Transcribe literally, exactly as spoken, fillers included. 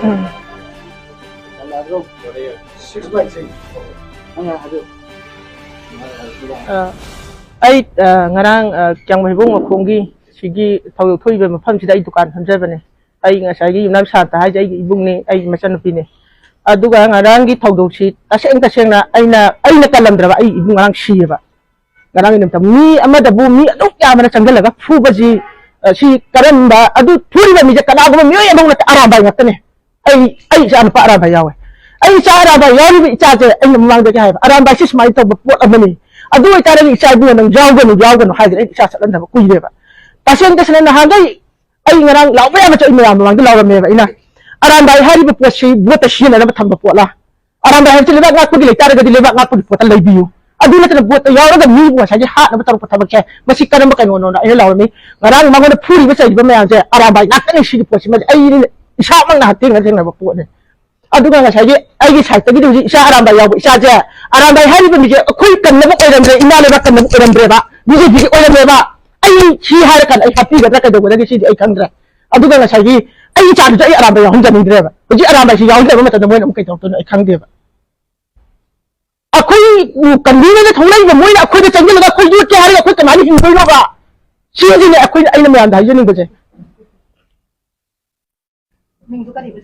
ꯎꯝ꯫ ꯑ, ꯑꯩ, ꯑ, ꯉꯔꯥꯡ, ꯑ, ꯀ꯭ꯌꯥꯝꯒꯩ ꯍꯩꯕꯣꯡ ꯃꯈꯣꯡꯒꯤ ꯁꯤꯒꯤ ꯊꯧꯗꯣꯛ ꯊꯣꯛꯏꯕ ꯃꯐꯝꯁꯤꯗ ꯑꯩ ꯗꯨꯀꯥꯟ ꯐꯝꯖꯕꯅꯦ꯫ ꯑꯩ ꯉꯁꯥꯏꯒꯤ ꯌꯨꯝꯅꯥꯝ ꯁꯥꯟꯇ ꯍꯥꯏꯁꯦ ꯑꯩꯒꯤ ꯏꯕꯨꯡꯅꯦ, ꯑꯩꯒꯤ ꯃꯆꯟꯅꯨꯄꯤꯅꯦ꯫ ꯑꯗꯨꯒ ꯉꯔꯥꯡꯒꯤ ꯊꯧꯗꯣꯛꯁꯤ ꯇꯁꯦꯡ ꯇꯁꯦꯡꯅ ꯑꯩꯅ, ꯑꯩꯅ ꯀꯜꯂꯝꯗ꯭ꯔꯕ ꯑꯩ ꯏꯕꯨꯡ ꯉꯔꯥꯡ ꯁꯤꯌꯦꯕ꯫ ꯉꯔꯥꯡꯒꯤ ꯅꯨꯃꯤꯠꯇ ꯃꯤ ꯑꯃꯗꯕꯨ ꯃꯤ ꯑꯗꯨꯛ ꯌꯥꯝꯕꯅ ꯆꯪꯁꯤꯜꯂꯒ ꯐꯨꯕꯁꯤ, ꯑ, ꯁꯤ ꯀꯔꯝꯕ, ꯑꯗꯨ ꯐꯨꯔꯤꯕ ꯃꯤꯁꯦ ꯀꯅꯥꯒꯨꯝꯕ ꯃꯤꯑꯣꯏ ꯑꯃꯐꯥꯎ ꯅꯠꯇꯦ, ꯑꯔꯥꯝꯕꯥꯏ ꯉꯥꯛꯇꯅꯦ꯫ ꯑꯩ, ꯑꯩ ꯏꯆꯥ ꯅꯨꯄꯥ ꯑꯔꯥꯝꯕꯥꯏ ꯌꯥꯎꯋꯦ꯫ ꯑꯩ ꯏꯆꯥ ꯑꯔꯥꯝꯕꯥꯏ ꯌꯥꯎꯔꯤꯕ ꯏꯆꯥꯁꯦ ꯑꯩꯅ ꯃꯃꯥꯡꯗꯒꯤ ꯍꯥꯏꯕ, "ꯑꯔꯥꯝꯕꯥꯏꯁꯤ ꯁꯨꯃꯥꯏꯅ ꯇꯧꯕ ꯄꯣꯠ ꯑꯃꯅꯤ꯫ ꯑꯗꯨ ꯑꯣꯏꯇꯥꯔꯗꯤ ꯏꯆꯥ ꯏꯕꯨꯡꯉꯣ ꯅꯪ ꯌꯥꯎꯒꯅꯨ, ꯌꯥꯎꯒꯅꯨ" ꯍꯥꯏꯗꯅ ꯑꯩ ꯏꯆꯥ ꯆꯠꯍꯟꯗꯕ ꯀꯨꯏꯔꯦꯕ꯫ ꯇꯁꯦꯡ ꯇꯁꯦꯡꯅ ꯅꯍꯥꯟꯗꯩ ꯑꯩ ꯉꯔꯥꯡ ꯂꯥꯎꯕ ꯌꯥꯕꯁꯨ ꯑꯩ ꯃꯌꯥꯝ ꯃꯃꯥꯡꯗ ꯂꯥꯎꯔꯝꯃꯦꯕ ꯑꯩꯅ꯫ ꯑꯔꯥꯝꯕꯥꯏ ꯍꯥꯏꯔꯤꯕ ꯄꯣꯠꯁꯤ ꯚꯣꯠꯇ ꯁꯤꯖꯤꯟꯅꯅꯕ ꯊꯝꯕ ꯄꯣꯠꯂꯥ? ꯑꯔꯥꯝꯕꯥꯏ ꯍꯥꯏꯕꯁꯤ ꯂꯩꯕꯥꯛ ꯉꯥꯛꯄꯒꯤ ꯂꯩꯇꯥꯔꯒꯗꯤ ꯂꯩꯕꯥꯛ ꯉꯥꯛꯄꯒꯤ ꯄꯣꯠꯇ ꯂꯩꯕꯤꯌꯨ꯫ ꯑꯗꯨ ꯅꯠꯇꯅ ꯚꯣꯠꯇ ꯌꯥꯎꯔꯒ ꯃꯤꯕꯨ ꯉꯁꯥꯏꯒꯤ ꯍꯥꯠꯅꯕ ꯇꯧꯔꯛꯄ ꯊꯕꯛꯁꯦ ꯃꯁꯤ ꯀꯔꯝꯕ ꯀꯩꯅꯣꯅꯣꯅ ꯑꯩꯅ ꯂꯥꯎꯔꯝꯃꯤ꯫ ꯉꯔꯥꯡ ꯃꯉꯣꯟꯗ ꯐꯨꯔꯤꯕ ꯆꯩꯔꯤꯕ ꯃꯌꯥꯝꯁꯦ ꯑꯔꯥꯝꯕꯥꯏ ꯉꯥꯛꯇꯅꯤ꯫ ꯁꯤꯒꯤ ꯄꯣꯠꯁꯤꯃꯗꯤ ꯑꯩ ꯏꯁꯥꯃꯛꯅ ꯍꯛꯊꯦꯡꯅ ꯊꯦꯡꯅꯕ ꯄꯣꯠꯅꯤ꯫ ꯑꯗꯨꯒ ꯉꯁꯥꯏꯒꯤ ꯑꯩꯒꯤ ꯁꯥꯏꯠꯇꯒꯤꯗꯤ ꯍꯧꯖꯤꯛ ꯏꯆꯥ ꯑꯔꯥꯝꯕꯥꯏ ꯌꯥꯎꯕ ꯏꯆꯥꯁꯦ, ꯑꯔꯥꯝꯕꯥꯏ ꯍꯥꯏꯔꯤꯕ ꯃꯤꯁꯦ ꯑꯩꯈꯣꯏ ꯀꯟꯅꯕ ꯑꯣꯏꯔꯝꯗ꯭ꯔꯦ, ꯏꯃꯥ ꯂꯩꯕꯥꯛ ꯀꯟꯅꯕ ꯑꯣꯏꯔꯝꯗ꯭ꯔꯦꯕ, ꯕꯤꯖꯦꯄꯤꯒꯤ ꯑꯣꯏꯔꯝꯃꯦꯕ꯫ ꯑꯩ ꯁꯤ ꯍꯥꯏꯔꯀꯥꯟꯗ ꯑꯩ ꯍꯥꯠꯄꯤꯒꯗ꯭ꯔꯥ ꯀꯩꯗꯧꯒꯗꯒꯦ ꯁꯤꯗꯤ ꯑꯩ ꯈꯪꯗ꯭ꯔꯦ꯫ ꯑꯗꯨꯒ ꯉꯁꯥꯏꯒꯤ ꯑꯩ ꯏꯆꯥꯗꯨꯁꯨ ꯑꯩ ꯑꯔꯥꯝꯕꯥꯏ ꯌꯥꯎꯍꯟꯖꯅꯤꯡꯗ꯭ꯔꯦꯕ꯫ ꯍꯧꯖꯤꯛ ꯑꯔꯥꯝꯕꯥꯏꯁꯤ ꯌꯥꯎꯍꯟꯗꯕ ꯃꯇꯝꯗ ꯃꯣꯏꯅ ꯑꯃꯨꯛ ꯀꯩ ꯇꯧꯔꯛꯇꯣꯏꯅꯣ ꯑꯩ ꯈꯪꯗꯦꯕ꯫ ꯑꯩꯈꯣꯏ ꯀꯟꯚꯦꯅꯔꯗ ꯊꯣꯛꯂꯛꯏꯕ ꯃꯣꯏꯅ ꯑꯩꯈꯣꯏꯗ ꯆꯪꯁꯤꯜꯂꯒ ꯑꯩꯈꯣꯏ ꯌꯣꯠꯀꯦ ꯍꯥꯏꯔꯒ ꯑꯩꯈꯣꯏ ꯀꯃꯥꯏꯅ ꯍꯤꯡꯗꯣꯏꯅꯣꯕ? ꯁꯤꯁꯤꯅꯦ ꯑꯩꯈꯣꯏꯅ, ꯑꯩꯅ ꯃꯌꯥꯝꯗ ꯍꯥꯏꯖꯅꯤꯡꯕꯁꯦ꯫ ꯃꯤꯡꯗꯨ ꯀꯔꯤꯕ?